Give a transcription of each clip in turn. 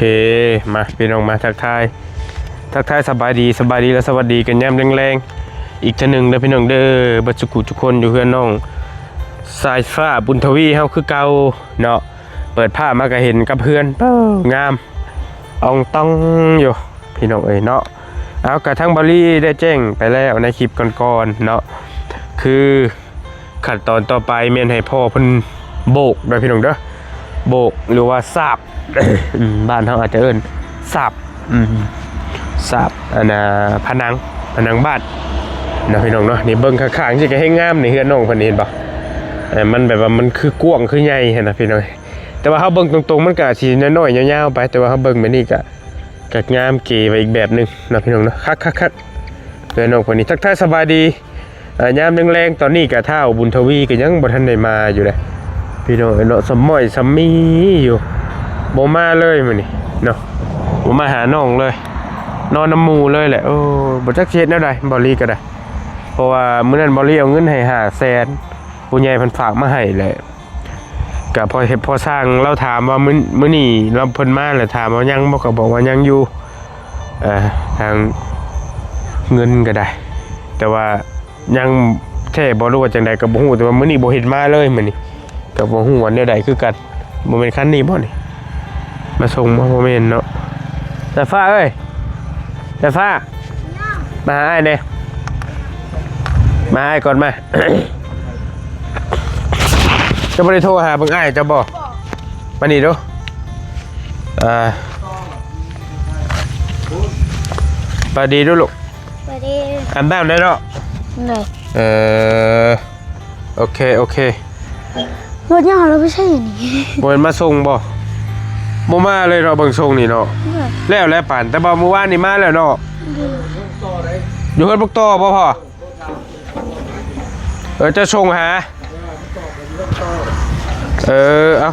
ເອ ມາພີ່ນ້ອງ ມາທັກທາຍ ທັກທາຍສະບາຍດີ ສະບາຍດີ ແລະ ສະຫວັດດີກັນຍາມແລງໆ ອີກເທື່ອໜຶ່ງເດີພີ່ນ້ອງເດີ ເບິດສຸຂູທຸກຄົນຢູ່ເຮືອນນ້ອງສາຍຟ້າ ບຸນທະວີເຮົາຄືເກົ່າເນາະ. ເປີດຜ້າມາກະເຫັນກັບເຮືອນ ເປີ້ ງາມອອງຕອງຢູ່ພີ່ນ້ອງເອີຍເນາະ. ເອົາ ກະທາງບາວລີໄດ້ແຈ້ງໄປແລ້ວໃນຄລິບກ່ອນໆເນາະ ຄື ຂັ້ນຕອນຕໍ່ໄປແມ່ນໃຫ້ພໍ່ເພິ່ນໂບກເດີພີ່ນ້ອງເດີ ໂບກ ຫຼືວ່າສາບ ອືມ ບ້ານເຮົາອາດຈະເອີ້ນສາບ ອືມ ສາບ ອັນນ່າ ຜະໜັງ ຜະໜັງບ້ານເນາະພີ່ນ້ອງເນາະ. ນີ້ເບິ່ງຂ້າງໆ ຊິກະແຮງງາມ ນີ້ເຮືອນນ້ອງເພິ່ນ ເຫັນບໍ່? ເອີ ມັນແບບວ່າມັນຄືກວ້າງຄືໃຫຍ່ຫັ້ນນະພີ່ນ້ອງ ແຕ່ວ່າເຮົາເບິ່ງຕົງໆ ມັນກະອາດຊິນ້ອຍໆ ຍາວໆ ໄປ ແຕ່ວ່າເຮົາເບິ່ງແບບນີ້ກະ ກະງາມເກໄປອີກແບບໜຶ່ງເນາະພີ່ນ້ອງເນາະ. ຄັກໆໆ ເອີ ນ້ອງເພິ່ນນີ້ ທັກທາຍສະບາຍດີ ອ່າ ຍາມແລງໆ ຕອນນີ້ກະທ້າວບຸນທະວີກະຍັງບໍ່ທັນໄດ້ມາຢູ່ເດ້ພີ່ນ້ອງເອີຍເນາະ. ສະໝ້ອຍສະມີຢູ່ ບໍ່ມາເລີຍມື້ນີ້ເນາະ ບໍ່ມາຫານ້ອງເລີຍ ນອນນຳໝູ່ເລີຍແຫຼະ. ໂອ້ ບໍ່ຈັກຊິເຮັດແນວໃດ ບາວລີກະໄດ້ ເພາະວ່າມື້ນັ້ນບາວລີເອົາເງິນໃຫ້ຫ້າແສນ ຜູ້ໃຫຍ່ເພິ່ນຝາກມາໃຫ້ແຫຼະ. ກະພໍເຮັດພໍສ້າງ ລາວຖາມວ່າມື້ ມື້ນີ້ລາວ ເພິ່ນມາແລ້ວ ຖາມວ່າຍັງບໍ່ ກະບອກວ່າຍັງຢູ່ ເອີ ທາງເງິນກະໄດ້ ແຕ່ວ່າຍັງແທ້ບໍ່ ຫຼືວ່າຈັ່ງໃດກະບໍ່ຮູ້ ແຕ່ວ່າມື້ນີ້ບໍ່ເຫັນມາເລີຍ ມື້ນີ້ກະບໍ່ຮູ້ວ່າແນວໃດຄືກັນ. ບໍ່ແມ່ນຄັນນີ້ບໍ່ນີ້ ມາສົ່ງບໍ່? ບໍ່ແມ່ນເນາະ. ສາຍຟ້າເອີຍ ສາຍຟ້າ ມາຫາອ້າຍແດ່ ມາຫາອ້າຍກ່ອນ ມາ. ເຈົ້າບໍ່ໄດ້ໂທຫາເບິ່ງອ້າຍເຈົ້າບໍ່? ມານີ້ດູ ອ່າ ສະບາຍດີດູລູກ ສະບາຍດີ ອາບນ້ຳແດ່ເນາະ. ໂດຍ ເອີ ໂອເຄ ໂອເຄ. ລົດຫຍັງເຮົາໄປໃສ່ນີ້? ບໍ່ແມ່ນມາສົ່ງບໍ່? ບໍ່ມາເລີຍເນາະ ເບິ່ງຊົງນີ້ເນາະ. ໂດຍ ແລ້ວແຫຼະປານ ແຕ່ວ່າມື້ວານນີ້ມາແລ້ວເນາະ. ໂດຍ ຢູ່ເຮືອນບັກຕໍ່ບໍ່ພໍ່? ເອີ ເຈົ້າສົ່ງຫາ ເອີ ເອົາ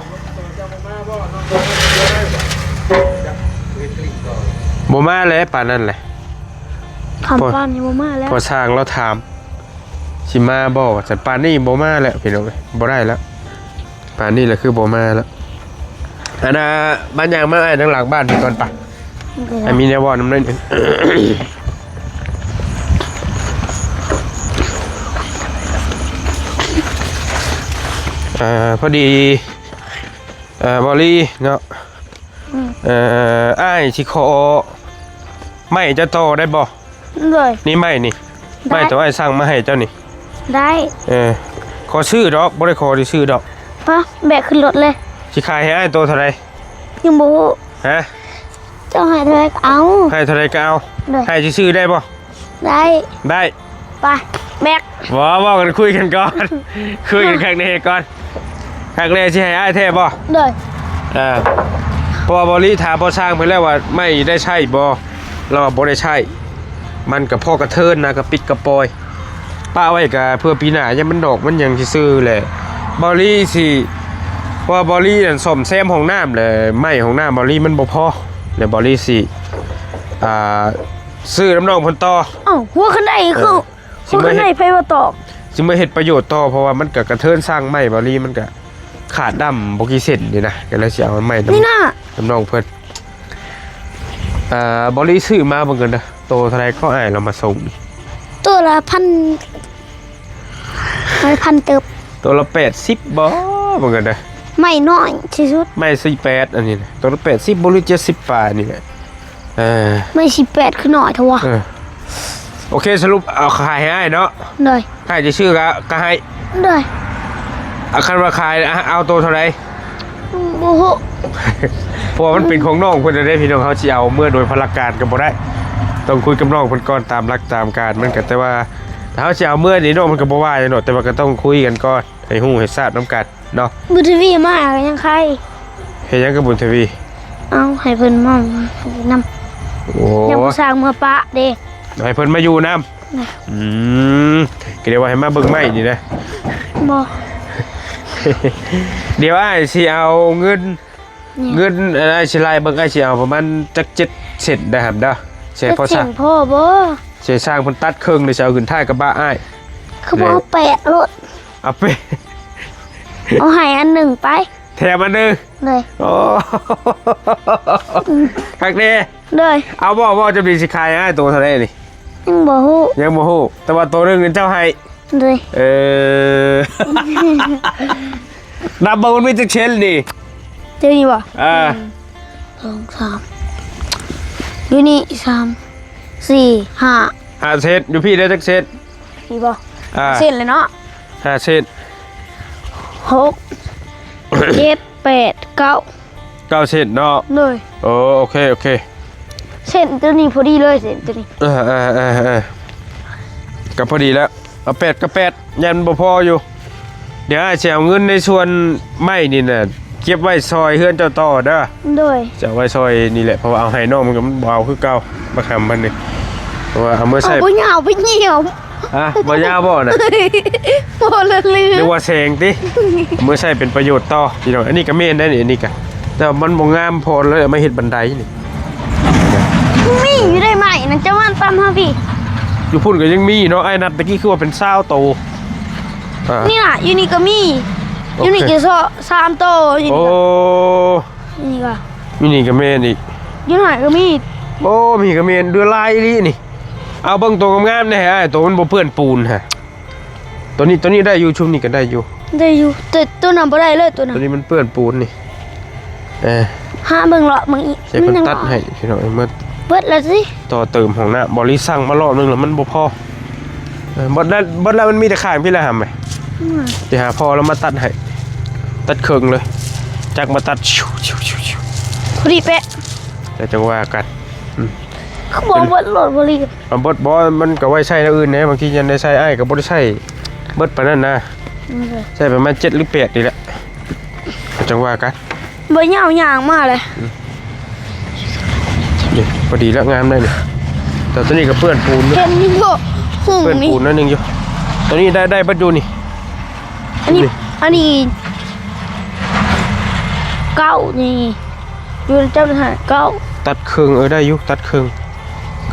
ບໍ່ມາແຫຼະ ປານນັ້ນແຫຼະ. ຄຳປານນີ້ບໍ່ມາແລ້ວ ພໍຊ່າງລາວຖາມ ຊິມາບໍ່ວ່າຊັ້ນ. ປານນີ້ບໍ່ມາແລ້ວພີ່ນ້ອງເອີຍ ບໍ່ໄດ້ແລ້ວ ປານນີ້ລະຄືບໍ່ມາແລ້ວ. ອັນນ່າ ບ້ານຫຍັງມາອ້າຍ ທາງຫຼັງບ້ານໄປກ່ອນປະ ໂອເຄ ໃຫ້ມີແນວເວົ້ານຳໜ້ອຍໜຶ່ງ. ເອີ ພໍດີ ເອີ ບໍລີເນາະ ອືມ ເອີ ອ້າຍຊິຂໍໄມ້ເຈົ້າຕໍ່ໄດ້ບໍ່? ໂດຍ ນີ້ໄມ້ນີ້ ໄດ້ ໄມ້ໂຕອ້າຍສັ່ງມາໃຫ້ເຈົ້ານີ້ ໄດ້ ເອີ ຂໍຊື້ດອກ ບໍ່ໄດ້ຂໍຊິຊື້ດອກ. ປະ ແບກຂຶ້ນລົດເລີຍ. ຊິຂາຍໃຫ້ອ້າຍໂຕເທົ່າໃດ? ຍັງບໍ່ຮູ້. ຮະ? ເຈົ້າໃຫ້ເທົ່າໃດກະເອົາ ໃຫ້ເທົ່າໃດກະເອົາ. ໂດຍ ໃຫ້ຊື່ໆໄດ້ບໍ່? ໄດ້ ໄດ້ ໄປ ແບກ ບໍ່ ເວົ້າກັນ ຄຸຍກັນກ່ອນ ຄຸຍກັນຄັກແນ່ກ່ອນ ຄັກແນ່ ຊິໃຫ້ອ້າຍແທ້ບໍ່? ໂດຍ ເອີ ເພາະວ່າບໍລີຖາມພໍ່ຊ່າງເພິ່ນແລ້ວວ່າ ໄມ້ໄດ້ໃຊ້ບໍ່? ລາວວ່າບໍ່ໄດ້ໃຊ້ ມັນກະພໍກະເທີນນະ ກະປິດກະປ່ອຍ ປະໄວ້ກະເພື່ອປີໜ້າ ຢ້ານມັນດອກມັນຫຍັງຊື່ໆແຫຼະ. ບໍລີຊິ ເພາະວ່າບໍລີນັ້ນສ້ອມແຊມຫ້ອງນ້ຳແຫຼະ ໄມ້ຫ້ອງນ້ຳບໍລີມັນບໍ່ພໍ ແລ້ວບໍລີຊິ ອ່າ ຊື້ນຳນ້ອງເພິ່ນຕໍ່. ເອົ້າ ຫົວຄັນໄດ ເອີ ຄື ຫົວຄັນໄດໃຜວ່າຕອກ ຊິມາເຮັດປະໂຫຍດຕໍ່ ເພາະວ່າມັນກະກະເທີນສ້າງໄມ້ບໍລີ ມັນກະຂາດດ້າມບໍ່ກີ່ເສັ້ນນີ້ນະ ກະເລີຍຊິເອົາໄມ້ນຳ ນີ້ນະ ນຳນ້ອງເພິ່ນ. ອ່າ ບໍລີຊື້ມາເບິ່ງກັນເດີ ໂຕເທົ່າໃດກໍອ້າຍລາວມາສົ່ງນີ້? ໂຕລະພັນ ໄມ້ພັນເຕີບ ໂຕລະແປດສິບບໍ່? ເບິ່ງກັນເດີ ໄມ້ນ້ອຍທີ່ສຸດ ໄມ້ສີ່ແປດ ອັນນີ້ນະ ໂຕລະແປດສິບບໍ່ ຫຼື ເຈັດສິບປາຍນີ້ແຫຼະ. ເອີ ໄມ້ສີ່ແປດຄືນ້ອຍແທ້ວະ. ເອີ ໂອເຄ ສະຫຼຸບເອົາຂາຍໃຫ້ອ້າຍເນາະ. ໂດຍ ໃຫ້ຈະຊື້ກະ ກະໃຫ້. ໂດຍ ອາ ຄັນວ່າຂາຍ ອາ ເອົາໂຕເທົ່າໃດ? ບໍ່ຮູ້ ເພາະວ່າມັນເປັນຂອງນ້ອງເພິ່ນເດ້ພີ່ນ້ອງ ເຮົາຊິເອົາເມືອໂດຍພາລະການກະບໍ່ໄດ້ ຕ້ອງຄຸຍກັບນ້ອງເພິ່ນກ່ອນ ຕາມຫຼັກຕາມການມັນກະ ແຕ່ວ່າຖ້າເຮົາຊິເອົາເມືອນີ້ ນ້ອງເພິ່ນກະບໍ່ວ່າຫຍັງດອກ ແຕ່ວ່າກະຕ້ອງຄຸຍກັນກ່ອນ ໃຫ້ຮູ້ໃຫ້ຊາບນຳກັນເນາະ. ບຸນທະວີມາກະຍັງໄຄ ເຮັດຫຍັງກັບບຸນທະວີ? ເອົາ ໃຫ້ເພິ່ນມານຳ. ໂອ້ ຍັງບໍ່ສ້າງເມືອປະເດ້ ໃຫ້ເພິ່ນມາຢູ່ນຳ. ອືມ ກະດຽວວ່າໃຫ້ມາເບິ່ງໄມ້ນີ້ນະ. ບໍ່ ດຽວອ້າຍຊິເອົາເງິນ ເງິນ ອ້າຍຊິໄລ່ເບິ່ງ ອ້າຍຊິເອົາປະມານຈັກເຈັດເຊັນໄດ້ຫັ້ນເດີ ຊິໃຫ້ພໍ່ຊ່າງ ພໍບໍ່? ຊິໃຫ້ຊ່າງເພິ່ນຕັດເຄິ່ງ ຫຼືຊິເອົາຂຶ້ນທ້າຍກະບະອ້າຍ. ຄືບໍ່ເອົາແປດໂລດ ເອົາແປດ ເອົາໃຫ້ອັນໜຶ່ງໄປ. ແຖມອັນໜຶ່ງ. ໂດຍ. ໂອ້ ຄັກເດ້. ໂດຍ. ເອົາບໍ່ ບໍ່ ເຈົ້າຊິຂາຍໃຫ້ໂຕເທົ່າໃດນີ້? ຍັງບໍ່ຮູ້. ຍັງບໍ່ຮູ້ ແຕ່ວ່າໂຕໜຶ່ງເຈົ້າໃຫ້. ໂດຍ. ເອີ ນັບເບິ່ງມັນມີຈັກເຊັນນີ້? ເຈົ້ານີ້ບໍ່? ອ່າ ໜຶ່ງ ສອງ ສາມ ຢູ່ນີ້ ສາມ ສີ່ ຫ້າ ຫ້າເຊັນ. ຢູ່ພີ້ໄດ້ຈັກເຊັນ? ນີ້ບໍ່? ອ່າ ເຊັນແລ້ວເນາະ. ຫ້າເຊັນ. ຫົກ ເຈັດ ແປດ ເກົ້າ ເກົ້າເຊັນເນາະ. ໂດຍ. ໂອ້ ໂອເຄ ໂອເຄ ເສັ້ນຕົວນີ້ພໍດີເລີຍ ເສັ້ນຕົວນີ້. ເອີ ເອີ ເອີ ເອີ ກໍພໍດີແລ້ວ. ເອົາແປດກໍແປດ ຍັງບໍ່ພໍຢູ່. ດຽວອ້າຍຊິເອົາເງິນໃນສ່ວນໄມ້ນີ້ນະ ເກັບໄວ້ຊ່ອຍເຮືອນເຈົ້າຕໍ່ເດີ. ໂດຍ. ຈະເອົາໄວ້ຊ່ອຍນີ້ແຫຼະ ເພາະວ່າເອົາໃຫ້ນ້ອງມັນກໍບໍ່ເອົາຄືເກົ່າ ບັກຫຳມັນນີ້. ເພາະວ່າເອົາເມືອໃຊ້ ເອົາບໍ່ຍາວໄປຍ່ຽວ. ຮະ ບໍ່ຍາວບໍ່ນະ? ບໍ່ລະລື ນຶກວ່າແສງຕິ. ເອົາເມືອໃຊ້ເປັນປະໂຫຍດຕໍ່ພີ່ນ້ອງ. ອັນນີ້ກໍແມ່ນໄດ໋ນີ້ ອັນນີ້ກໍ ແຕ່ວ່າມັນບໍ່ງາມພໍເລີຍ ເອົາມາເຮັດບັນໄດນີ້. ມີຢູ່ໄດ໋ໄມ້ນັ້ນ ເຈົ້າມາຕຳຫາພີ້. ຢູ່ພຸ້ນກໍຍັງມີເນາະ. ອ້າຍນັບຕະກີ້ຄືວ່າເປັນຊາວໂຕ. ອ່າ ນີ້ນະ ຢູ່ນີ້ກໍມີ. ໂອເຄ ຢູ່ນີ້ກໍສາມໂຕ. ຢູ່ນີ້ກໍ ໂອ້ ນີ້ກໍ ຢູ່ນີ້ກໍແມ່ນອີກ. ຢູ່ນັ້ນກໍມີ. ໂອ້ ມີກໍແມ່ນ ເດືອຫຼາຍອີ່ຫຼີນີ້. ເອົາເບິ່ງໂຕງາມໆແດ່ອ້າຍ ໂຕມັນບໍ່ເປື້ອນປູນຫະ. ໂຕນີ້ ໂຕນີ້ໄດ້ຢູ່ ຊຸມນີ້ກໍໄດ້ຢູ່ ໄດ້ຢູ່ ແຕ່ໂຕນັ້ນບໍ່ໄດ້ເລີຍ ໂຕນັ້ນ. ໂຕນີ້ມັນເປື້ອນປູນນີ້. ເອີ ຫາເບິ່ງເລາະເບິ່ງອີກ. ໃສ່ເພິ່ນຕັດໃຫ້ພີ່ນ້ອງເອີຍ. ໝົດ ເບິດແລ້ວຕິ. ຕໍ່ເຕີມຫ້ອງນ້ຳ ບໍລິສັ່ງມາລອບໜຶ່ງແລ້ວມັນບໍ່ພໍ. ເອີ ເບິດແລ້ວ ເບິດແລ້ວ ມັນມີແຕ່ຂ້າງພີ້ລະຫຳ. ອືມ ຊິຫາພໍ່ລາວມາຕັດໃຫ້ ຕັດເຄິ່ງເລີຍ ຈັກມາຕັດ ພໍດີເປະ. ແລ້ວຈັ່ງວ່າກັນ. ອືມ ຄືບໍ່ເບິດໂລດບໍລິ ເອົາເບິດບໍ່? ມັນກໍໄວ້ໃຊ້ແນວອື່ນແດ່ ບາງທີຍັງໄດ້ໃຊ້ ອ້າຍກໍບໍ່ໄດ້ໃຊ້ເບິດປານນັ້ນນະ. ອືມ ໃຊ້ປະມານເຈັດຫຼືແປດນີ້ແຫຼະ ກໍຈັ່ງວ່າກັນ. ບໍ່ຍາວຍ່າງມາເລີຍ. ອືມ ນີ້ ພໍດີແລ້ວ ງາມໄດ໋ນີ້. ແຕ່ຕົວນີ້ກໍເປື້ອນປູນຢູ່ ເຫັນຢູ່ບໍ່? ເປື້ອນປູນໜ້ອຍໜຶ່ງຢູ່. ຕົວນີ້ໄດ້ ໄດ້ເບິດຢູ່ນີ້. ອັນນີ້ ນີ້ ອັນນີ້ເກົ້ານີ້ ຢູ່ນຳເຈົ້າຫັ້ນເກົ້າ. ຕັດເຄິ່ງ ເອີ ໄດ້ຢູ່ ຕັດເຄິ່ງ.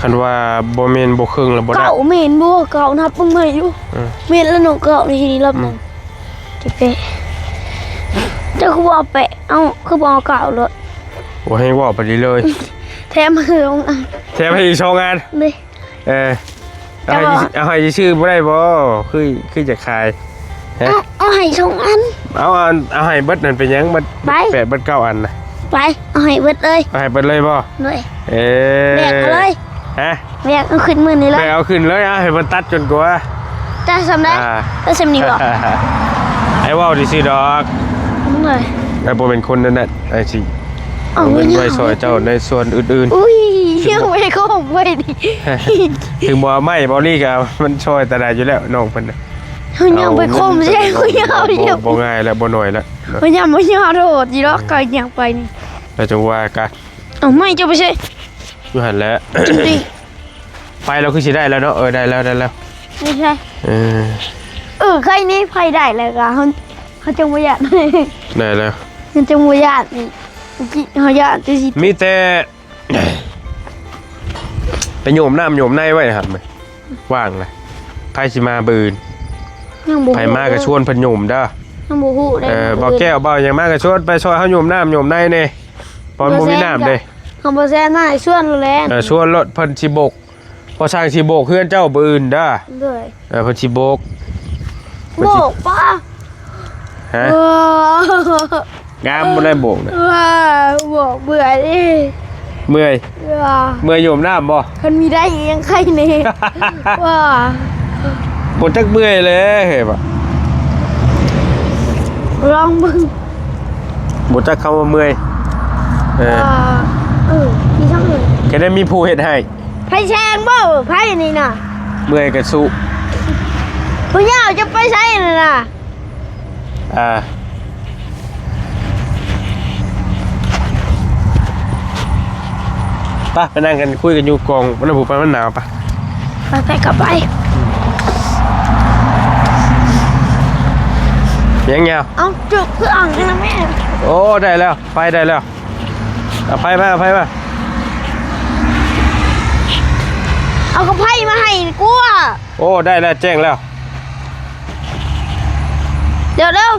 ຄັນວ່າບໍ່ແມ່ນບໍ່ເຄິ່ງແລ້ວບໍ່ໄດ້. ເກົ້າແມ່ນບໍ່? ເກົ້ານັບເບິ່ງໃໝ່ຢູ່. ເອີ ແມ່ນແລ້ວເນາະ ເກົ້ານີ້ລອບໜຶ່ງ. ອືມ ເຈັບເປະ. ເຈົ້າຄືບໍ່ເອົາແປະ? ເອົ້າ ຄືບໍ່ເອົາເກົ້າໂລດ? ໂອ້ ໃຫ້ເວົ້າໄປເລີຍ ແຖມໃຫ້ສອງອັນ. ແຖມໃຫ້ອີກສອງອັນ. ນີ້ ເອີ ເອົາໃຫ້ ເອົາໃຫ້ຊື່ໆບໍ່ໄດ້ບໍ່? ຄື ຄືຈະຂາຍ. ຮະ ເອົາ ເອົາໃຫ້ສອງອັນ. ເອົາ ເອົາ ເອົາໃຫ້ເບິດນັ້ນເປັນຫຍັງ? ເບິດ ໄປ ເບິດແປດ ເບິດເກົ້າອັນນະ. ໄປ ເອົາໃຫ້ເບິດເລີຍ. ເອົາໃຫ້ເບິດເລີຍບໍ່? ໂດຍ. ເອີ ແບກເອົາເລີຍ. ຮະ ແບກເອົາຂຶ້ນມື້ນີ້ເລີຍ. ແບກເອົາຂຶ້ນເລີຍ. ເອົາໃຫ້ເພິ່ນຕັດຈົນກວ່າ ຕັດສ່ຳໃດ? ອ່າ ຕັດສ່ຳນີ້ບໍ່? ອ້າຍເວົ້າຊື່ໆດອກ. ໂດຍ. ອ້າຍບໍ່ແມ່ນຄົນນັ້ນນະ. ອ້າຍຊິ ເອົາ ເອົາເງິນໄວ້ຊ່ອຍເຈົ້າໃນສ່ວນອື່ນໆ. ອຸ້ຍ ຍັງບໍ່ໄດ້ຂອງໄວ້ນີ້. ເຖິງບໍ່ເອົາໄມ້ເບົາລີກະ ມັນຊ່ອຍຕາໄດ້ຢູ່ແລ້ວ ນ້ອງເພິ່ນນະ. ເຮົາຍັງໄປຂົ່ມໃສ່ ບໍ່ ບໍ່ງ່າຍແລ້ວ ບໍ່ໜ້ອຍແລ້ວ. ເຮົາຍັງບໍ່ຍອມໂທດຢູ່ດອກ ກໍຍັງໄປນີ້ ແລ້ວຈັ່ງວ່າກັນ. ເອົາໄມ້ເຈົ້າໄປໃສ? ຢູ່ຫັ້ນແຫຼະ. ໄຟລາວຄືຊິໄດ້ແລ້ວເນາະ. ເອີ ໄດ້ແລ້ວ ໄດ້ແລ້ວ. ນີ້ໃຊ່. ເອີ ເອີ ໄຟນີ້ ໄຟໄດ້ແລ້ວກະ ເຮົາ ເຮົາຈັ່ງບໍ່ຢ້ານ. ໄດ້ແລ້ວ ເຮົາຈັ່ງບໍ່ຢ້ານນີ້. ເມື່ອກີ້ເຮົາຢ້ານແຕ່ຊິ ມີແຕ່ໄປໂຍມນ້ຳໂຍມໃນໄວ້ຫັ້ນ ວ່າງລະ ໃຜຊິມາບືນ. ຍັງບໍ່ຮູ້ ໃຜມາກໍຊວນເພິ່ນໂຍມເດີ. ຍັງບໍ່ຮູ້ເດ້. ເອີ ບໍ່ແກ້ວບໍ່ຫຍັງມາກໍຊວນໄປຊ່ອຍເຮົາໂຍມນ້ຳໂຍມໃນແດ່. ເພາະມັນບໍ່ມີນ້ຳເດ້. ເຮົາບໍ່ແຊນມາໃຫ້ຊວນໂລດແຫຼະ. ເອີ ຊວນໂລດ ເພິ່ນຊິໂບກ ພໍ່ຊ່າງຊິໂບກເຮືອນເຈົ້າມື້ອື່ນເດີ. ໂດຍ. ເອີ ເພິ່ນຊິໂບກ ໂບກປະ? ຮະ? ງາມບໍ່ໄດ້ໂບກນະ. ວ່າ ໂບກເມື່ອຍເດ້. ເມື່ອຍ? ວ່າ ເມື່ອຍໂຍມນ້ຳບໍ່? ຄັນມີໄດ້ອີຫຍັງໄຄແນ່. ວ່າ ບໍ່ຈັກເມື່ອຍເລີຍ ເຮີ້ຍ ວ່າ ລອງເບິ່ງ. ບໍ່ຈັກຄຳວ່າເມື່ອຍ. ເອີ ເອີ ມີທັງເລີຍ. ກໍໄດ້ມີຜູ້ເຮັດໃຫ້. ໃຜແຊງບໍ່? ໃຜນີ້ນະ? ເມື່ອຍກໍສູ້. ຜູ້ຍາວຈະໄປໃສນັ້ນນະ? ອ່າ ໄປ ໄປນັ່ງກັນຄຸຍກັນຢູ່ກອງ ມັນໜາວ ໄປ ມັນໜາວ ໄປ. ໄປ ໄປ ກັບໄປ. ຍັງຍາວ. ເອົ້າ ຈຸກຄືອ່າງນະແມ່. ໂອ້ ໄດ້ແລ້ວ ໄຟໄດ້ແລ້ວ. ເອົາໄຟມາ ເອົາໄຟມາ. ເອົາກະໄຟມາໃຫ້ກວ່າ. ໂອ້ ໄດ້ແລ້ວ ແຈ້ງແລ້ວ. ດຽວ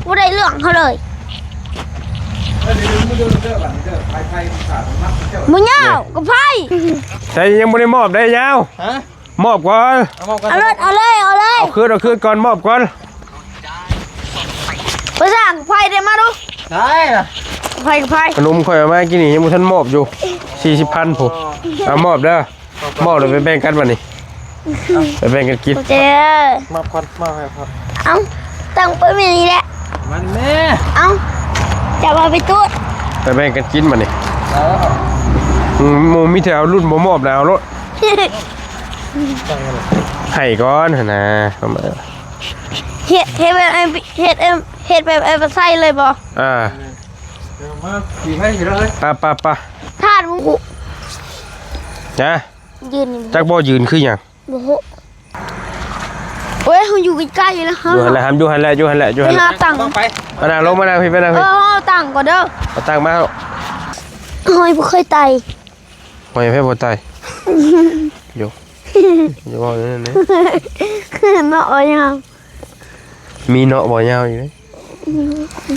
ໆ ບໍ່ໄດ້ເລື່ອງເຂົາເລີຍ. ບໍ່ຍາວ ກໍໄພ ໃສ່ ຍັງບໍ່ໄດ້ມອບໄດ້ຍາວ ຮະ? ມອບກ່ອນ ເອົາມອບກ່ອນ ເອົາເລີຍ ເອົາເລີຍ ເອົາເລີຍ ເອົາຄືນ ເອົາຄືນກ່ອນ ມອບກ່ອນ ພາສາໄພໄດ້ມາດູ ໄດ້ນະ ໄພ ໄພ ຂະໜົມຂ້ອຍເອົາມາກິນນີ້ ຍັງບໍ່ທັນມອບຢູ່ ສີ່ສິບພັນພຸ້ນ ເອົາມອບເດີ. ມອບແລ້ວໄປແບ່ງກັນບັດນີ້ ໄປແບ່ງກັນກິນ ຂອບໃຈເດີ ມອບກ່ອນ ມອບໃຫ້ກ່ອນ ເອົ້າ ຕັ້ງໄປແມ່ນີ້ແຫຼະ ມັນແມ່ ເອົ້າ ຈະວ່າໄປຕູດ ໄປແບ່ງກັນກິນບັດນີ້ ເອີ ອືມ ໝູ່ມີແຖວລຸ້ນບໍ່ມອບແລ້ວເອົາໂລດ ໃຫ້ກ່ອນຫັ້ນນະ ເອົາມາ ເຮັດ ເຮັດແບບ ເຮັດ ເຮັດແບບ ເຮັດແບບໃສ່ເລີຍບໍ່? ອ່າ ເອົາມາ ຊິໃຫ້ຊິເລີຍ ໄປ ໄປ ໄປ ທາດໝູ່ ນະ ຢືນຢູ່ ຈັກບໍ່ຢືນຄືຫຍັງ ບໍ່ຮູ້ ໂອ້ຍ ເຮົາຢູ່ໃກ້ໆແລ້ວ ຢູ່ຫັ້ນແຫຼະ ຢູ່ຫັ້ນແຫຼະ ຢູ່ຫັ້ນແຫຼະ ຢູ່ຫັ້ນແຫຼະ ໄປຫາຕັງ ໄປ ມານັ່ງລົງ ມານັ່ງພີ້ ໄປນັ່ງພີ້ ເອີ ເຮົາເອົາຕັງກ່ອນເດີ ເອົາຕັງມາ ຫອຍບໍ່ເຄີຍໄຕ ຫອຍໃຜບໍ່ໄຕ ໂຢ ຢ່າເວົ້າແນວນັ້ນເດ້ ເນາະບໍ່ຍາວ ມີເນາະບໍ່ຍາວຢູ່ເດ້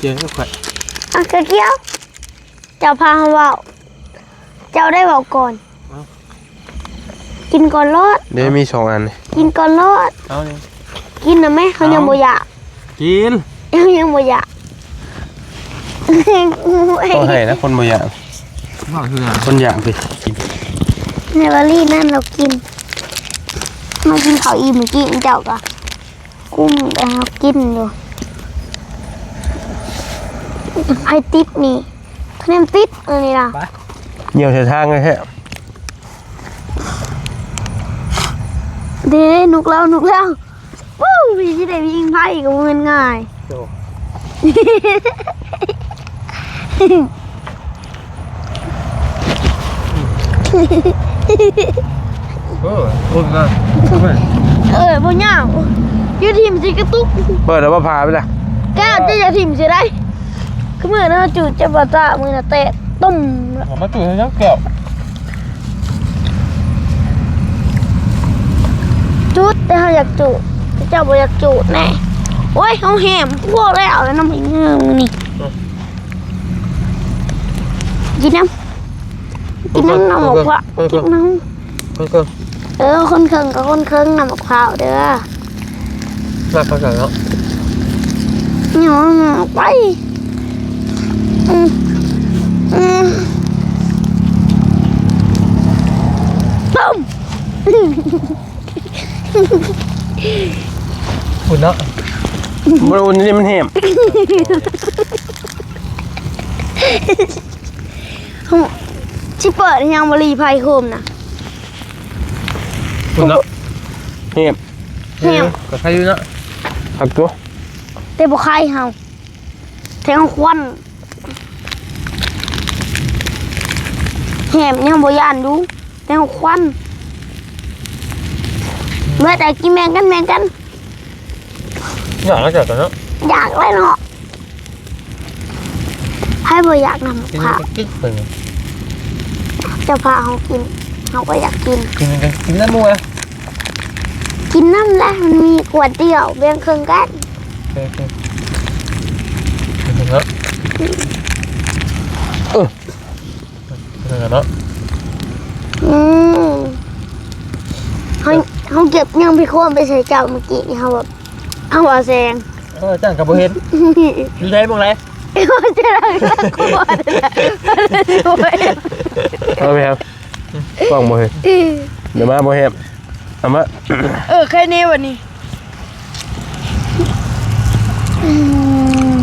ກ່ຽວກັບຂ້ອຍ ອ່ະ ກໍກ່ຽວ ເຈົ້າພາເຮົາເວົ້າ ເຈົ້າໄດ້ເວົ້າກ່ອນ ເອົ້າ ກິນກ່ອນໂລດ ເດ້ ມີສອງອັນ ກິນກ່ອນໂລດ ເອົານີ້ ກິນນະແມ່ ເຮົາຍັງ ເອົ້າ ບໍ່ຢາກ ກິນ ເຮົາຍັງບໍ່ຢາກ ຕ້ອງໃຫ້ນະ ຄົນບໍ່ຢາກ ເວົ້າຄືກັນ ຄົນຢາກຕິ ກິນ ໃນວາລີນັ້ນລາວກິນ ມາກິນເຂົ້າອີ່ມ ເມື່ອກີ້ເຈົ້າກໍ ກຸ້ມແລ້ວກິນຢູ່ ໃຜຕິດນີ້ ຄະແນນຕິດອັນນີ້ນະ ໄປ ຍ່ຽວໃສ່ທາງແທ້ໆ ເດ້ ນົກແລ້ວ ນົກແລ້ວ ວູ້ ພີ່ຊິໄດ້ຍິງໄພກໍບໍ່ແມ່ນງ່າຍ ໂອ້ ເອີ ຄົນນະ ເອີ ບໍ່ຍາວ ຢູ່ຖິ້ມຊິກະຕຸກ ເປີດແລ້ວບໍ່ພາໄປລະ ແກ້ວ ເຈົ້າຢ່າຖິ້ມຊິໄດ້ ຄືມື້ນັ້ນຈູດເຈັບບໍ່ຕາ ມື້ນະແຕະ ຕຸ້ມ ເອົາມາຈູດໃຫ້ເຈົ້າແກ້ວ ຈູດ ແຕ່ເຮົາຢາກຈູດ ແຕ່ເຈົ້າບໍ່ຢາກຈູດແນ່ ໂອ້ຍ ເຮົາແຮມ ພໍແລ້ວ ແລ້ວນຳໃຫ້ເງືອມື້ນີ້ ກິນນຳ ກິນນຳ ນ້ຳໝາກພ້າວ ກິນນຳ ເອີ ຄົນເຄິ່ງກໍຄົນເຄິ່ງນ້ຳໝາກພ້າວເດີ ລັກເຂົາເຈົ້າເນາະ ຫຍັງໄປ ອືມ ອືມ ປຶ້ມ ອຸ່ນເນາະ ບໍ່ອຸ່ນ ນີ້ມັນແຮມ ຊິເປີດຫຍັງບໍ່ລີໄຟໂຄມນະ ພຸ້ນເນາະ ແຮມ ແຮມ ເອີ ກໍໄຄຢູ່ເນາະ ຄັກຕົວະ ແຕ່ບໍ່ໄຄເຮົາ ແຖວຄວັນ ແຮມຍັງບໍ່ຢ້ານຢູ່ ແຖວຄວັນ ເບິດ ເອົາກິນແບ່ງກັນ ແບ່ງກັນ ຢາກແລ້ວເຈົ້າເນາະ ຢາກແລ້ວເນາະ ໃຜບໍ່ຢາກນຳ ກິນ ພາ ກິນເພິ່ນ ເຈົ້າພາເຮົາກິນ ເຮົາກໍຢາກກິນ ກິນນຳ ກິນນຳໝູ່ລະ ກິນນຳລະ ມັນມີຂວດດຽວ ແບ່ງເຄິ່ງກັນ ເອີ ເອີ ເອີ ເອີ ເນາະ ອືມ ເຮົາ ເຮົາເກັບຫຍັງໄປຄວາມໄປໃສ່ເຈົ້າເມື່ອກີ້ນີ້ ເຮົາແບບ ເອົາ ເອົາແສງ ເອີ ຈັ່ງກໍບໍ່ເຫັນ ຢູ່ໃສ ໝ່ອງໃດ ເອີ ຈະໄດ້ລັກຂວດ ເອົາແຮມ ກ້ອງບໍ່ເຫັນ ເອີ ດຽວມາບໍ່ແຮມ ເອົາມາ ເອີ ໃຄແນ່ບັດນີ້ ອືມ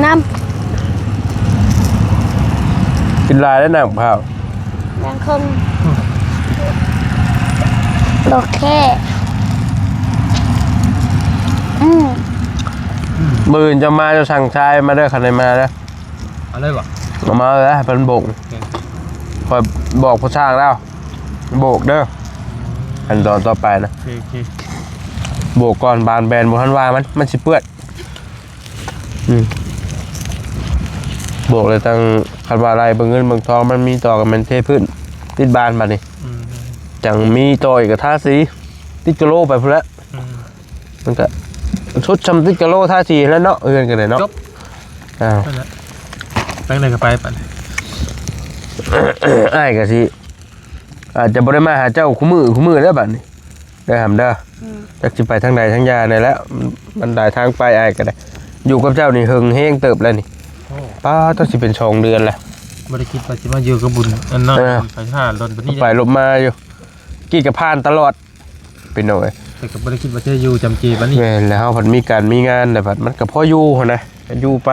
ນ້ຳ ກິນຫຼາຍແລ້ວນ້ຳພ້າວ ແບ່ງເຄິ່ງ ດອກແຄ ອືມ ມື້ອື່ນເຈົ້າມາ ເຈົ້າສັ່ງຊາຍມາເດີ ຄັນໄດ້ມາເດີ ເອົາເລີຍບໍ່? ເອົາມາເລີຍ ໃຫ້ເພິ່ນໂບກ ໂອເຄ ຂ້ອຍບອກຜູ້ຊ່າງແລ້ວ ໂບກເດີ ຂັ້ນຕອນຕໍ່ໄປນະ ໂອເຄ ໂອເຄ ໂບກກ່ອນ ບານແບນບໍ່ທັນວ່າງ ມັນ ມັນຊິເປື້ອນ ອືມ ບອກເລີຍ ຕັ້ງ ຄັນວ່າໄລ່ເບິ່ງເງິນເບິ່ງທອງມັນມີຕໍ່ ກໍແມ່ນເທພື້ນ ຕິດບານບາດນີ້ ອືມ ຈັ່ງມີຕໍ່ອີກກໍທາສີ ຕິດກະໂຫຼໄປພຸ້ນແຫຼະ ອືມ ມັນກໍສຸດຊ່ຳຕິດກະໂຫຼ ທາສີຫັ້ນແຫຼະເນາະ ເຮືອນກໍໄດ້ເນາະ ຈົບ ອ່າ ນັ້ນແຫຼະ ໄປໃດກໍໄປບັດນີ້. ອ້າຍກໍຊິ ອາດຈະບໍ່ໄດ້ມາຫາເຈົ້າຄູ່ມື້ ຄູ່ມື້ແລ້ວບັດນີ້ ເດີຫຳເດີ. ອືມ ຈັກຊິໄປທາງໃດທາງຢາແນ່ແຫຼະ ມັນ ມັນຫຼາຍທາງໄປ ອ້າຍກໍໄດ້. ຢູ່ກັບເຈົ້ານີ້ເຫິງແຮງເຕີບແລ້ວນີ້. ໂອ້ ປ້າດ ຕ້ອງຊິເປັນສອງເດືອນແລ້ວ. ບໍ່ໄດ້ຄິດວ່າຊິມາຢູ່ກັບບຸນ ອັນນັ້ນ ເອີ ໄປຫາດົນປານນີ້ ໄປລົບມາຢູ່ ກີດກໍຜ່ານຕະຫຼອດ. ພີ່ນ້ອງເອີຍ ແຕ່ກໍບໍ່ໄດ້ຄິດວ່າຈະຢູ່ຈຳເຈປານນີ້. ແມ່ນແລ້ວ ເຮົາພັດມີການມີງານແລ້ວ ພັດມັນກໍພໍຢູ່ຫັ້ນນະ ກໍຢູ່ໄປ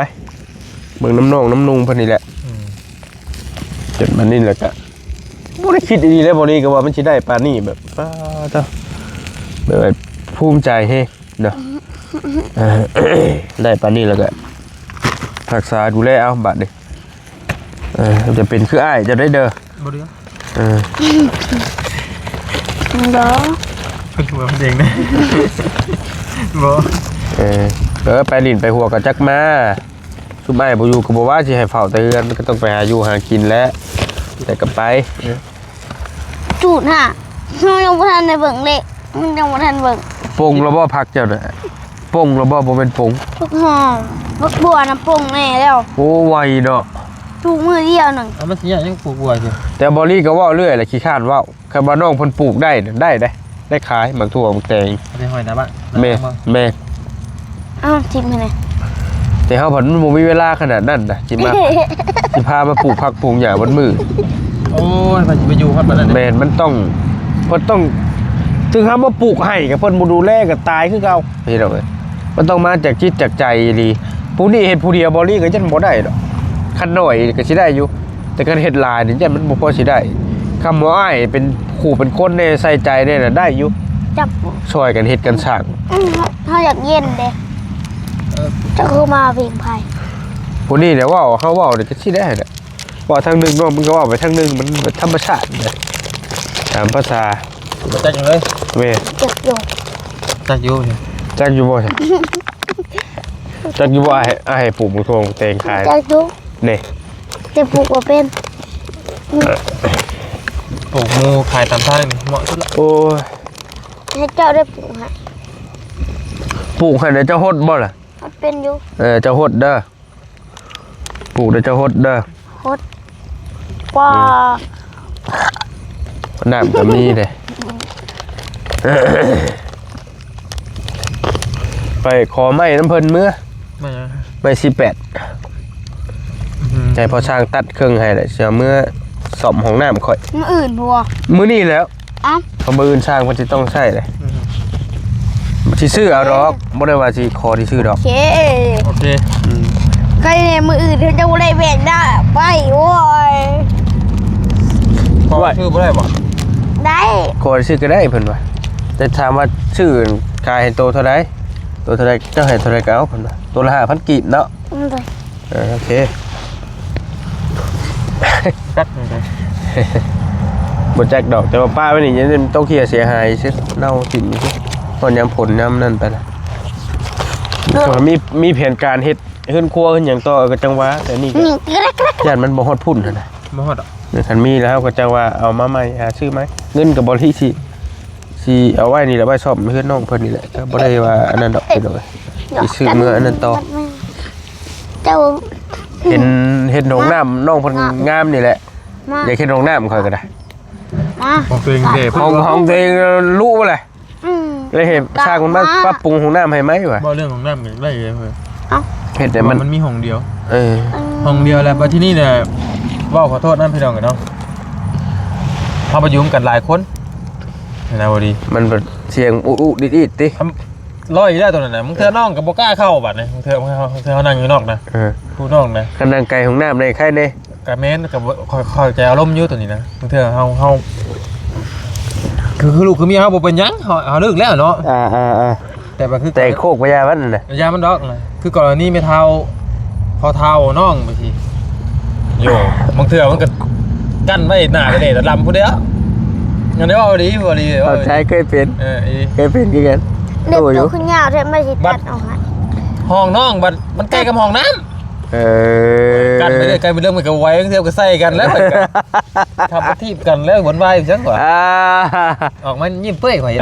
ເບິ່ງນຳນ້ອງນຳນຸ່ງເພິ່ນນີ້ແຫຼະ. ອືມ ຈົນບັດນີ້ແຫຼະ ກໍບໍ່ໄດ້ຄິດອີ່ຫຼີເດ້ ບໍ່ນີ້ກໍວ່າມັນຊິໄດ້ປານນີ້ ແບບ ປ້າດ ແບບວ່າພູມໃຈແຮງເນາະ. ເອີ ໄດ້ປານນີ້ແລ້ວກໍຮັກສາດູແລເອົາບັດນີ້. ເອີ ຢ່າເປັນຄືອ້າຍເຈົ້າໄດ້ເດີ. ບໍ່ເຫຼືອ ເອີ ບໍ່ ເພິ່ນຫົວເພິ່ນເອງນະ ບໍ່. ເອີ ເອີ ໄປຫຼິ້ນໄປຫົວກໍຈັກມາ ຊຸມອ້າຍບໍ່ຢູ່ກໍບໍ່ວ່າຊິໃຫ້ເຝົ້າແຕ່ເຮືອນ ກໍຕ້ອງໄປຫາຢູ່ຫາກິນແຫຼະ ແຕ່ກໍໄປ. ຈູດຫາ ເຮົາຍັງບໍ່ທັນໄດ້ເບິ່ງເລກ ມັນຍັງບໍ່ທັນເບິ່ງ. ປົງແລ້ວບໍ່ຜັກເຈົ້ານະ? ປົງແລ້ວບໍ່? ບໍ່ແມ່ນປົງ ຜັກຫອມ ຜັກບົວນະປົງແນ່ແລ້ວ. ໂອ້ ໄວເນາະ ປູກມື້ດຽວໜຶ່ງ. ເອົາ ມັນຊິຍາກຫຍັງປູກບົວຊິ. ແຕ່ບອລລີກໍເວົ້າເລື້ອຍແຫຼະ ຂີ້ຄ້ານເວົ້າ. ຄັນວ່ານ້ອງເພິ່ນປູກໄດ້ນະ ໄດ້ເດ້ ໄດ້ຂາຍໝາກຖົ່ວໝາກແຕງ. ໄດ້ຫ້ອຍໜ້າບ້ານ. ແມ່ນ ແມ່ນ. ອ້າວ ຖິ້ມໃຫ້ແດ່. ແຕ່ເຮົາພັດມັນບໍ່ມີເວລາຂະໜາດນັ້ນນະ ຊິມາ ຊິພາມາປູກຜັກປູກຫຍ້າເບິດມື້. ໂອ້ຍ ໃຜຊິໄປຢູ່ຮອດປານນັ້ນ. ແມ່ນ ມັນຕ້ອງ ເພິ່ນຕ້ອງ ເຖິງເຮົາມາປູກໃຫ້ ກໍເພິ່ນບໍ່ດູແລກໍຕາຍຄືເກົ່າ ພີ່ນ້ອງເອີຍ. ມັນຕ້ອງມາຈາກຈິດຈາກໃຈອີ່ຫຼີ. ຜູ້ນີ້ເຮັດຜູ້ດຽວ ບອລລີກໍຍັງບໍ່ໄດ້ດອກ. ຄັນໜ້ອຍກໍຊິໄດ້ຢູ່ ແຕ່ຄັນເຮັດຫຼາຍນີ້ ຢ້ານມັນບໍ່ພໍຊິໄດ້. ຄຳວ່າອ້າຍເປັນຄູ່ເປັນຄົນແດ່ ໃສ່ໃຈແດ່ນະ ໄດ້ຢູ່. ຈັບ ຊ່ອຍກັນເຮັດກັນສ້າງ. ອືມ ເຮົາຢາກເຢັນເດ້. ເອີ ເຈົ້າຄືມາເພງໃຜ? ຜູ້ນີ້ແຫຼະເວົ້າ ເຮົາເວົ້ານີ້ກໍຊິໄດ້ແຫຼະ. ເວົ້າທາງໜຶ່ງເນາະ ມັນກໍເວົ້າໄປທາງໜຶ່ງ ມັນແບບທຳມະຊາດນະ ຕາມພາສາ. ບໍ່ຈັກຫຍັງເລີຍ. ແມ່ນ. ຈັກຢູ່ ຈັກຢູ່. ຈັກຢູ່ບໍ່? ຈັກຢູ່ບໍ່? ອ້າຍ ອ້າຍໃຫ້ປູກໝາກຖົ່ວແຕງຂາຍ. ຈັກຢູ່. ນີ້ ແຕ່ປູກບໍ່ເປັນ. ປູກໝູ່ຂາຍຕາມທາງນີ້ເໝາະສຸດລະ. ໂອ້ຍ ໃຫ້ເຈົ້າໄດ້ປູກໃຫ້. ປູກໃຫ້ແລ້ວເຈົ້າຫົດບໍ່ລະ? ຫົດເປັນຢູ່. ເອີ ເຈົ້າຫົດເດີ. ປູກແລ້ວເຈົ້າຫົດເດີ. ຫົດ ກວ່າ. ອືມ ນ້ຳກໍມີເດ້. ໄປຂໍໄມ້ນຳເພິ່ນເມືອ. ໄມ້ຫຍັງ? ໄມ້ສີ່ແປດ. ອືມ ໃຫ້ພໍ່ຊ່າງຕັດເຄິ່ງໃຫ້ແຫຼະ ຊິເອົາເມືອສ້ອມຫ້ອງນ້ຳຂ້ອຍ. ມື້ອື່ນພຸ້ນບໍ່? ມື້ນີ້ແຫຼ້ວ. ເອົ້າ ເພາະມື້ອື່ນຊ່າງເພິ່ນຊິຕ້ອງໃຊ້ເດ້. ອືມ ຊິຊື້ເອົາດອກ. ເອີ ບໍ່ໄດ້ວ່າຊິຂໍຊິຊື້ດອກ. ໂອເຄ ໂອເຄ. ອືມ ໃກ້ມື້ອື່ນເຂົາເຈົ້າບໍ່ໄດ້ແບກໄດ້ໄປ. ໂອ້ຍ ຂໍຊື້ບໍ່ໄດ້ບໍ່? ໄດ້ ຂໍຊື້ກໍໄດ້ເພິ່ນວ່າ. ແຕ່ຖາມວ່າຊື້ຂາຍໃຫ້ໂຕເທົ່າໃດ? ໂຕເທົ່າໃດ ເຈົ້າໃຫ້ເທົ່າໃດກໍເອົາເພິ່ນວ່າ. ໂຕລະຫ້າພັນກີບເນາະ. ອືມ ໂດຍ. ເອີ ໂອເຄ. ຈັກ ບໍ່ຈັກດອກ ແຕ່ວ່າປ້າໄວ້ນີ້ ຍັງຕ້ອງເຄຍເສຍຫາຍຊື່ ເນົ່າຖິ້ມຊື່ ຮອດຍາມຝົນຍາມນັ້ນໄປລະ. ເອີ ມີ ມີແຜນການເຮັດເຮືອນຄົວເຮືອນຫຍັງຕໍ່ກໍຈັ່ງວ່າ ແຕ່ນີ້ກໍ ອືມ ຢ້ານມັນບໍ່ຮອດພຸ້ນຫັ້ນນະ. ບໍ່ຮອດດອກ. ຄັນມີແລ້ວເຮົາກໍຈັ່ງວ່າເອົາມາໃໝ່ ຫາຊື້ໃໝ່. ເງິນກໍບໍ່ທີ່ຊິ ຊິເອົາໄວ້ນີ້ແຫຼະ ໄວ້ສ້ອມເຮືອນນ້ອງເພິ່ນນີ້ແຫຼະ. ກໍບໍ່ໄດ້ວ່າອັນນັ້ນດອກ ພີ່ນ້ອງເອີຍ ຊິຊື້ເມືອອັນນັ້ນຕໍ່. ເຈົ້າ ເຫັນ ເຫັນຫ້ອງນ້ຳນ້ອງເພິ່ນງາມນີ້ແຫຼະ. ຢາກເຮັດຫ້ອງນ້ຳຂ້ອຍກໍໄດ້. ມາ ຂອງຕົວເອງເດ້ ຂອງ ຂອງຕົວເອງ ຮູ້ແຫຼະ. ອືມ ເລີຍເຫັນຊ່າງມັນມາປັບປຸງຫ້ອງນ້ຳໃຫ້ໃໝ່ວ່າ. ເວົ້າເລື່ອງຫ້ອງນ້ຳກໍໄດ້ເລີຍ. ເອົ້າ ເຮັດໃຫ້ມັນ ມັນມີຫ້ອງດຽວ. ເອີ ຫ້ອງດຽວແລ້ວບັດທີນີ້ນະ ເວົ້າຂໍໂທດນຳພີ່ນ້ອງເນາະ ເຮົາໄປຢູ່ນຳກັນຫຼາຍຄົນນະ ບໍ່ດີ ມັນແບບສຽງອຸໆ ອິດໆ ຕິ. ຮ້ອຍຢູ່ແລ້ວຕົວນັ້ນນະ. ບາງເທື່ອນ້ອງກໍບໍ່ກ້າເຂົ້າບັດນີ້ ບາງເທື່ອ ບາງເທື່ອເຮົານັ່ງຢູ່ນອກນະ. ເອີ ຜູ້ນ້ອງນະ ຄັນນັ່ງໄກຫ້ອງນ້ຳແດ່ໄຄແນ່. ກໍແມ່ນ ກໍຄ່ອຍເຂົ້າໃຈອາລົມຢູ່ຕົວນີ້ນະ. ບາງເທື່ອເຮົາ ເຮົາ ຄື ຄືລູກຄືເມຍເຮົາບໍ່ເປັນຫຍັງ ເຮົາ ເຮົາເລີກແລ້ວເນາະ. ອ່າໆໆ ແຕ່ວ່າຄື ແຕ່ໂຄກພະຍາມັນນະ ພະຍາມັນດອກນະ. ຄືກໍລະນີແມ່ເຖົ້າ ພໍ່ເຖົ້າ ນ້ອງ ບາງທີ ໂຍ ບາງເທື່ອມັນກໍກັ້ນໄວ້ໜ້າກະເດດດຳພຸ້ນເດ້. ອັນນີ້ເວົ້າດີ ເວົ້າດີ ເວົ້າດີ. ເຂົ້າໃຈ ເຄີຍເປັນ. ເອີ ເຄີຍເປັນຄືກັນ. ເລັບໂຕຂຶ້ນຍາວແທ້ມັນຊິຕັດອອກໃຫ້. ຫ້ອງນ້ອງບັດມັນໃກ້ກັບຫ້ອງນ້ຳ. ເອີ ກັນໄປເລື້ອຍ ກັນໄປເລື້ອຍ ມັນກໍໄວ ບາງເທື່ອກໍໃສ່ກັນແລ້ວ ມັນກໍຂັບມາຖີບກັນແລ້ວ ວົນວາຍຈັ່ງວ່າ. ອ່າ ອອກມາຍິ້ມເປີ້ຍຂ້ອຍ.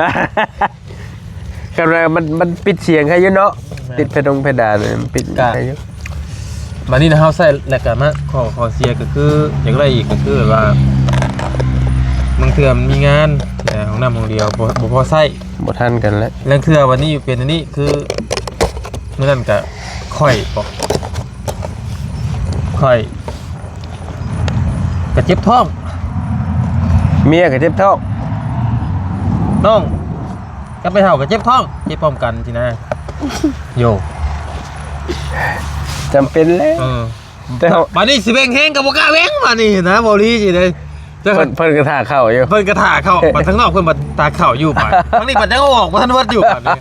ຄັນວ່າມັນ ມັນປິດສຽງໃຫ້ຢູ່ເນາະ. ແມ່ນ ຕິດເພດານ ເພດານມັນປິດໃຫ້ຢູ່. ບາດນີ້ນະ ເຮົາໃຊ້ແລ້ວກະມາ ຂໍ້ ຂໍ້ເສຍກໍຄື ຢາກໄດ້ອີກກໍຄືແບບວ່າ ບາງເທື່ອມັນມີງານ ແຕ່ຫ້ອງນ້ຳຫ້ອງດຽວ ບໍ່ ບໍ່ພໍໃຊ້ ບໍ່ທັນກັນແຫຼະ. ລາງເທື່ອບາດນີ້ເປັນອັນນີ້ ຄື ມື້ນັ້ນກະຂ້ອຍບໍ ຂ້ອຍກະເຈັບທ້ອງ ເມຍກະເຈັບທ້ອງ ນ້ອງກັບໄອ້ເຖົ້າກະເຈັບທ້ອງ ເຈັບພ້ອມກັນຊີ້ນະ ໂຢ ຈຳເປັນແຫຼະ ເອີ ແຕ່ວ່າ ບາດນີ້ຊິເບັ່ງແຮງກໍບໍ່ກ້າເບັ່ງ ບາດນີ້ນະ ເວົ້າລີຊິເດ້ ເພິ່ນ ເພິ່ນກໍຖ້າເຂົ້າຢູ່ ເພິ່ນກໍຖ້າເຂົ້າ ບັດທາງນອກເພິ່ນບັດຖ້າເຂົ້າຢູ່ ບາດທາງນີ້ບັດຍັງອອກບໍ່ທັນເບິດຢູ່ ບາດນີ້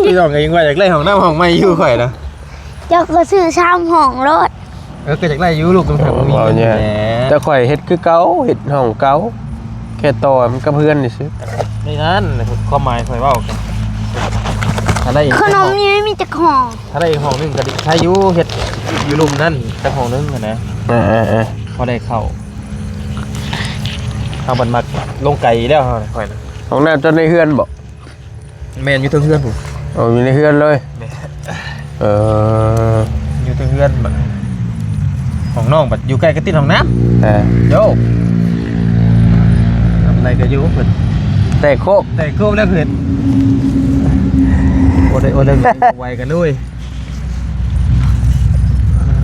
ພີ່ນ້ອງກໍຍັງວ່າຢາກໄດ້ຫ້ອງນ້ຳຫ້ອງໃໝ່ຢູ່ຂ້ອຍນະ ເຈົ້າກໍຊື້ຊາມຫ້ອງໂລດ ເອີ ກໍຢາກໄດ້ຢູ່ ລູກຕ້ອງຫາຜູ້ມີເງິນແຫຼະ ແຕ່ຂ້ອຍເຮັດຄືເກົ່າ ເຮັດຫ້ອງເກົ່າ ແຄ່ຕໍ່ໃຫ້ມັນກັບເຮືອນຊື່ໆ ໃນນັ້ນ ຄວາມໝາຍຂ້ອຍເວົ້າກັນ ຖ້າໄດ້ ຂະໜົມນີ້ມີຈັກຫໍ່ ຖ້າໄດ້ຫ້ອງໜຶ່ງກໍດີ ຖ້າຢູ່ເຮັດຢູ່ລຸ່ມນັ້ນຈັກຫ້ອງໜຶ່ງຫັ້ນນະ ເອີໆໆ ພໍໄດ້ເຂົ້າ ເຮົາບັດມັກລົງໄກຢູ່ແລ້ວ ເຮົາ ຂ້ອຍນະ ຫ້ອງນ້ຳເຈົ້າໃນເຮືອນບໍ? ແມ່ນ ຢູ່ເທິງເຮືອນພຸ້ນ ອໍ ຢູ່ໃນເຮືອນເລີຍ ແມ່ນ ເອີ ຢູ່ເທິງເຮືອນບັດ ຫ້ອງນ້ອງບັດຢູ່ໃກ້ກັບຕິດຫ້ອງນ້ຳ ເອີ ໂຢ ທຳໄລກໍຢູ່ເພິ່ນ ແຕກໂຄບ ແຕກໂຄບແລ້ວເພິ່ນ ໂອເດ ໂອເດ ໄວກັນດ້ວຍ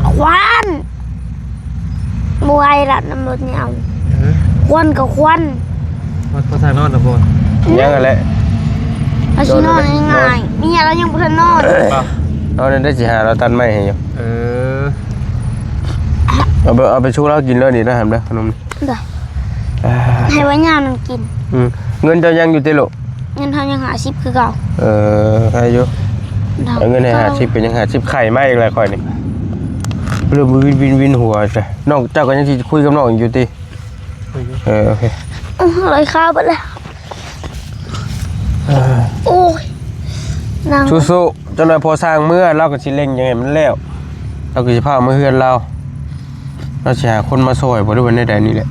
ຄວັນ ບໍ່ໄຫວລະ ນ້ຳລົດນີ້ເອົາ ເອີ ຄວັນກໍຄວັນ ພໍ ພໍສານອນລະບໍ່? ຍັງຫັ້ນແຫຼະ ເຮົາຊິນອນງ່າຍໆ ເມຍລາວຍັງບໍ່ທັນນອນ ເອົາແນວໃດຊິຫາລາວຕັດໄມ້ໃຫ້ຢູ່ ເອີ ເອົາໄປ ເອົາໄປສູ່ລາວກິນເລີຍນີ້ນະ ຫຳເດີ ຂະໜົມ ໄດ້ ອ່າ ໃຫ້ວ່າຍາມັນກິນ ອືມ ເງິນເຈົ້າຍັງຢູ່ຕິລູກ? ເງິນເຮົາຍັງຫ້າສິບຄືເກົ່າ ເອີ ໃຫ້ຢູ່ ເອົາເງິນໃຫ້ຫ້າສິບ ເປັນຫຍັງຫ້າສິບ ໄຂ່ມາອີກແລ້ວຂ້ອຍນີ້ ເລີ່ມວິນໆຫົວຊະ ນ້ອງເຈົ້າກໍຍັງຊິຄຸຍກັບນ້ອງຢູ່ຕິ? ເອີ ໂອເຄ ອື ໄຫຼຄາເບິດແລ້ວ ເອີ ໂອ້ຍ ນັ່ງ ສູ້ໆ ຈັກໜ່ອຍພໍຊ່າງເມືອ ລາວກໍຊິເລັ່ງຫຍັງໃຫ້ມັນແລ້ວ ລາວກໍຊິພາເມືອເຮືອນລາວ ລາວຊິຫາຄົນມາຊ່ອຍບໍ່ ຫຼືວ່າແນວໃດນີ້ແຫຼະ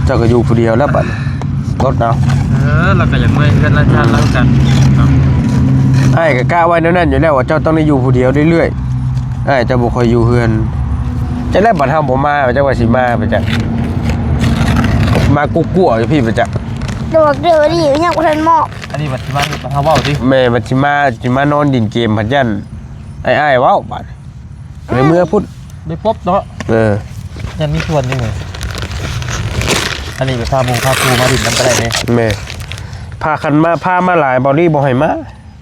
ເຈົ້າກໍຢູ່ຜູ້ດຽວແລ້ວບັດນີ້ ອົດເອົາ ເອີ ລາວກໍຢາກເມືອເຮືອນລາຊານລາວຄືກັນເນາະ ອ້າຍກໍກະໄວ້ແນວນັ້ນຢູ່ແລ້ວວ່າເຈົ້າຕ້ອງໄດ້ຢູ່ຜູ້ດຽວເລື້ອຍໆ ອ້າຍເຈົ້າບໍ່ຄ່ອຍຢູ່ເຮືອນ ຈັກແລ້ວບັດເຮົາບໍ່ມາ ຈັກວ່າຊິມາໄປຈັກ ມາກຸກກົວຢູ່ພີ້ໄປຈັກ ດອກດຽວນີ້ຍັງບໍ່ທັນມອບ ອັນນີ້ບັດຊິມາເຮັດບັດເຮົາເວົ້າຕິ ແມ່ນ ບັດຊິມາ ຊິມານອນຫຼິ້ນເກມ ພັດຢ້ານອ້າຍໆເວົ້າ ບາດ ໃນເມືອພຸ້ນ ໄດ້ປົບເນາະ ເອີ ຍັງມີສ່ວນຢູ່ ອັນນີ້ໄປພາໝູ່ພາຄູ່ມາຫຼິ້ນນຳກໍໄດ້ເດ້ ແມ່ນ ພາ ຄັນມາ ພາມາຫຼາຍ ເບົາລີບໍ່ໃຫ້ມາ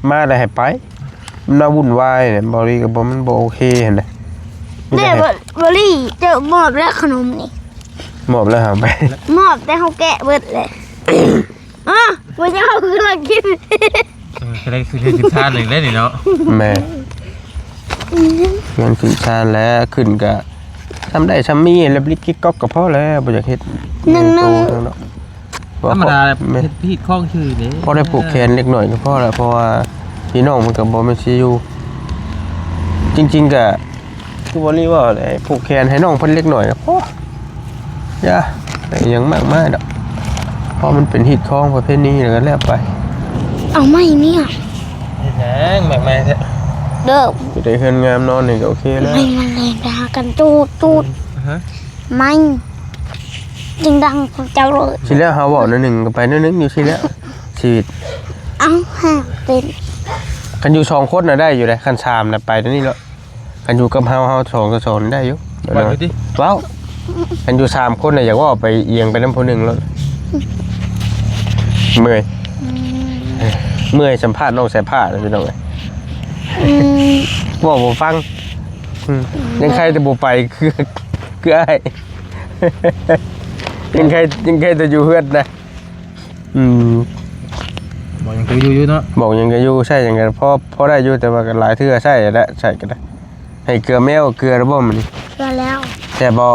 ມາແລ້ວໃຫ້ໄປ ມັນມາວຸ່ນວາຍ ເບົາລີກໍບໍ່ ມັນບໍ່ໂອເຄຫັ້ນນະ ແມ່ນ ເບົາລີ ເຈົ້າມອບແລ້ວຂະໜົມນີ້ ມອບແລ້ວຫາໄປ ມອບແຕ່ເຮົາແກະເບິດແຫຼະ ອ້າ ບໍ່ເຈົ້າຄືລາກິນ ເອີ ກໍໄດ້ຄືເຮືອນຂຶ້ນຊານເລີຍເດ້ນີ້ເນາະ ແມ່ນ ອືມ ເຮືອນຂຶ້ນຊານແລ້ວ ຂຶ້ນກະ ທຳໄດ້ຊຳມີແລ້ວ ລິກກິກກັອກກໍພໍແລ້ວ ບໍ່ຢາກເຮັດ ໜຶ່ງ ໜຶ່ງ ທຳມະດາ ແມ່ນ ເຮັດຮີດຄອງຊື່ເດ້ ພໍໄດ້ຜູກແຂນເລັກນ້ອຍກໍພໍແລ້ວ ເພາະວ່າພີ່ນ້ອງມັນກໍບໍ່ແມ່ນຊິຢູ່ ຈິງໆ ກະ ຄືບໍ່ລີເວົ້າແຫຼະ ຜູກແຂນໃຫ້ນ້ອງເພິ່ນເລັກນ້ອຍກໍພໍ ຢ່າໄປຫຍັງມາກມາຍດອກ ເພາະມັນເປັນຮີດຄອງປະເພນີແລ້ວກໍແລ້ວໄປ ເອົາໄມ້ເມຍ ເຮັດຫຍັງມາກມາຍແທ້ ເດີ ໄດ້ເຮືອນງາມນອນນີ້ກໍໂອເຄແລ້ວ ໄມ້ມັນແລ່ນໄປຫາກັນຈູດໆ ຮະ ໄມ້ ຈຶ່ງດັງຂອງເຈົ້າເລີຍ ຊິແລ້ວເຮົາເວົ້າໜ້ອຍໜຶ່ງກໍໄປໜ້ອຍໜຶ່ງຢູ່ຊິແລ້ວ ຊີວິດ ເອົ້າ ຫາກເປັນ ຄັນຢູ່ສອງຄົນນະໄດ້ຢູ່ເດ້ ຄັນສາມນະໄປແນວນີ້ໂລດ ຄັນຢູ່ກັບເຮົາ ເຮົາສອງຕໍ່ສອງໄດ້ຢູ່ ເວົ້າຢູ່ຕິ ເວົ້າ ຄັນຢູ່ສາມຄົນນະ ຢາກເວົ້າໄປອຽງໄປນຳຜູ້ໜຶ່ງໂລດ ເມື່ອຍ ອືມ ເມື່ອຍສຳພາດນ້ອງສາຍຟ້ານະ ພີ່ນ້ອງເອີຍ ອືມ ເວົ້າບໍ່ຟັງ ອືມ ອືມ ຍັງໃຄແຕ່ບໍ່ໄປ ຄື ຄືອ້າຍ ຍັງໃຄ ຍັງໃຄແຕ່ຢູ່ເຮືອນນະ ອືມ ບອກຫຍັງກໍຢູ່ຢູ່ເນາະ ບອກຫຍັງກໍຢູ່ ໃຊ້ຫຍັງກໍພໍ ພໍໄດ້ຢູ່ ແຕ່ວ່າກໍຫຼາຍເທື່ອໃຊ້ແຫຼະ ໃຊ້ກໍໄດ້ ໃຫ້ເກືອແມວ ເກືອແລ້ວບໍ່ມື້ນີ້? ເກືອແລ້ວ ແຊບບໍ່?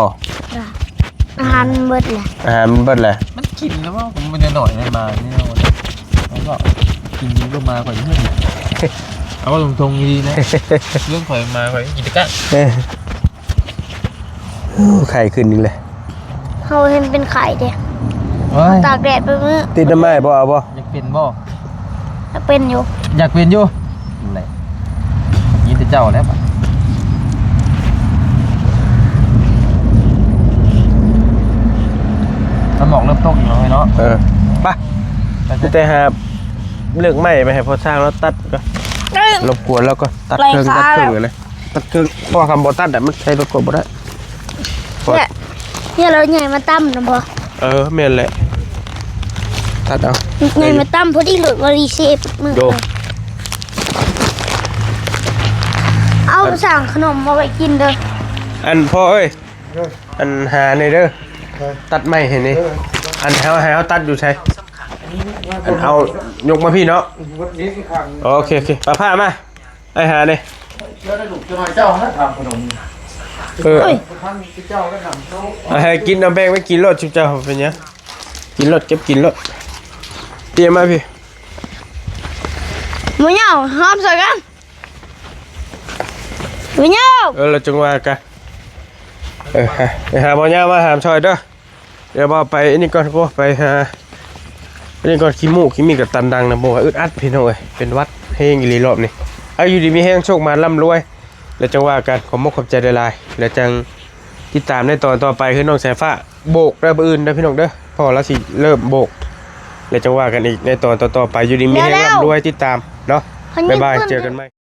ອາຫານເບິດແຫຼະ ອາຫານເບິດແຫຼະ ມັນກິນແລ້ວບໍ່? ມັນນ້ອຍໆ ມັນມານີ້ເນາະ ມັນກໍກິນ ກິນກໍມາ ຂ້ອຍເມື່ອຍ ເອົາວ່າຕົງໆ ດີໆ ນະ ເລື່ອງຂ້ອຍມາ ຂ້ອຍກິນແຕ່ກະ ໂອ້ ໄຂ້ຂຶ້ນອີກແລ້ວ ເຮົາເຫັນເປັນໄຂ້ເດ້ ໂອ້ຍ ຕາກແດດເບິດມື້ ຕິດນ້ຳໄມ້ບໍ່ ເອົາບໍ່? ຢາກເປັນບໍ່? ຢາກເປັນຢູ່ ຢາກເປັນຢູ່ ນັ້ນແຫຼະ ຍິນແຕ່ເຈົ້າແລ້ວບາດ ໝອກເລີ່ມຕົກອີກແລ້ວເນາະ. ເອີ ໄປ ໄປ ມີແຕ່ຫາເລືອກໄມ້ໄປໃຫ້ພໍ່ຊ່າງລາວຕັດກ່ອນ. ລົບກວນລາວກ່ອນ ຕັດເຄິ່ງ ຕັດເຄິ່ງເລີຍ ຕັດເຄິ່ງ ເພາະວ່າຄັນບໍ່ຕັດອະ ມັນໃຊ້ລົດກວນບໍ່ໄດ້. ເນຍ ເນຍ ເຮົາໃຫຍ່ມາຕຳນຳບໍ່? ເອີ ແມ່ນແຫຼະ ຕັດເອົາ ໃຫຍ່ມາຕຳພໍດີໂລດ ບໍ່ໄດ້ເຊບມື້. ເອົາ ເອົາ ສັ່ງຂະໜົມມາໄວ້ກິນເດີ. ອັນພໍ່ເອີຍ ເອີ ອັນຫາແດ່ເດີ ເອີ ຕັດໄມ້ໃຫ້ແດ່. ເອີ ອັນເຮົາ ໃຫ້ເຮົາຕັດຢູ່ໃສ? ອັນເອົາ ຍົກມາພີ້ເນາະ. ໂອເຄ ໂອເຄ ປາພາມາ ອ້າຍຫາແດ່. ເຈົ້າໄດ້ລູກເຈົ້ານ້ອຍເຈົ້ານະ ຖາມຂະໜົມ. ເອີ ເອີຍ ບໍ່ທັນເຈົ້າໄດ້ນຳ ເອົາໃຫ້ກິນ ເອົາແບ່ງໄວ້ກິນໂລດ ຊຸມເຈົ້າເປັນຫຍັງ? ກິນໂລດ ເກັບກິນໂລດ. ຕຽມມາພີ້ ໝູເຫຍົ້າ ຫອມໃສ່ກັນ ໝູເຫຍົ້າ. ເອີ ແລ້ວຈຶ່ງວ່າກັນ. ເອີ ໄປຫາໝໍຍາມາຫາມຊ່ອຍເດີ. ດຽວເຮົາໄປອັນນີ້ກ່ອນ ໂອ້ ໄປຫາອັນນີ້ກ່ອນ. ຂີ້ມູກຂີ້ມີກະຕັນດັງນະ ບໍ່ວ່າອຶດອັດພີ່ນ້ອງເອີຍ ເປັນຫວັດແຮງອີ່ຫຼີລອບນີ້. ເອົາ ຢູ່ດີມີແຮງ ໂຊກມານລ່ຳລວຍ ແລ້ວຈັ່ງວ່າກັນ. ຂອບມຸກຂອບໃຈຫຼາຍໆ ແລ້ວຈັ່ງຕິດຕາມໃນຕອນຕໍ່ໄປ. ຄືນ້ອງສາຍຟ້າໂບກເດີ ມື້ອື່ນເດີພີ່ນ້ອງເດີ ເພາະວ່າລາວຊິເລີ່ມໂບກ ແລ້ວຈັ່ງວ່າກັນອີກໃນຕອນຕໍ່ໆໄປ. ຢູ່ດີມີແຮງ ແລ້ວ ລ່ຳລວຍ ຕິດຕາມເນາະ. ບາຍບາຍ ເຈີກັນໃໝ່.